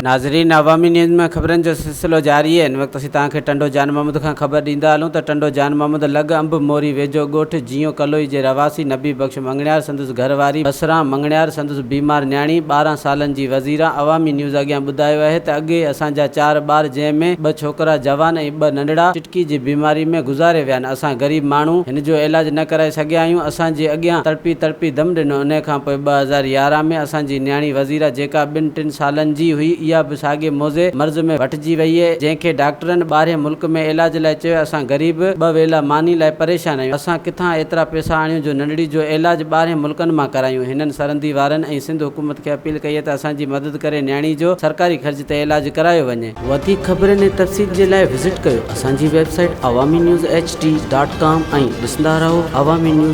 ناظرين عوامي نيوز ۾ خبرن جو سلسلو جاري آهي هن وقت اسين توهان کي ٽنڊو جان محمد کان خبر ڏيندا هلون ته ٽنڊو جان محمد لڳ انب موري ويجهو ڳوٺ جيئو ڪلوئي جي رهواسي نبي بخش مڱڻيار سندس گهر واري بصران مڱڻيار سندس بيمار نياڻي 12 سالن جي وزيران عوامي نيوز اڳيان ٻڌايو آهي ته اڳي اسان جا چار ٻار جنهن ۾ ٻه ڇوڪرا جوان ۽ ٻه ننڍڙا چٽڪي جي بيماري ۾ گذاري ويا آهن اسان غريب ماڻهو هن جو علاج نه ڪرائي سگهيا آهيون اسان جي اڳيان تڙپي تڙپي دم ڏنو انهي کان پوء 2011 ۾ اسان جي نياڻي وزيرا جيڪا ٻن ٽن سالن جي هئي اها به ساڳئي موذي مرض ۾ وٺجي ويئي جنهن کي ڊاڪٽرن ٻاهرين ملڪ ۾ علاج لاء چيو اسان غريب ٻه ويلا ماني لاء پريشان آهيون اسان ڪٿان ايترا پئسا آڻيون جو ننڍڙي جو علاج ٻاهرين ملڪن مان ڪرايون هنن سرندي وارن ۽ سنڌ حڪومت کي اپيل ڪئي ته اسان جي مدد ڪري نياڻي جو سرڪاري خرچ تي علاج ڪرايو وڃي. وڌيڪ خبرن ۽ تفصيل جي لاء وزٽ ڪيو اسان جي website Awami news H D dot com ۽ ڏسندا رهو عوامي نيوز.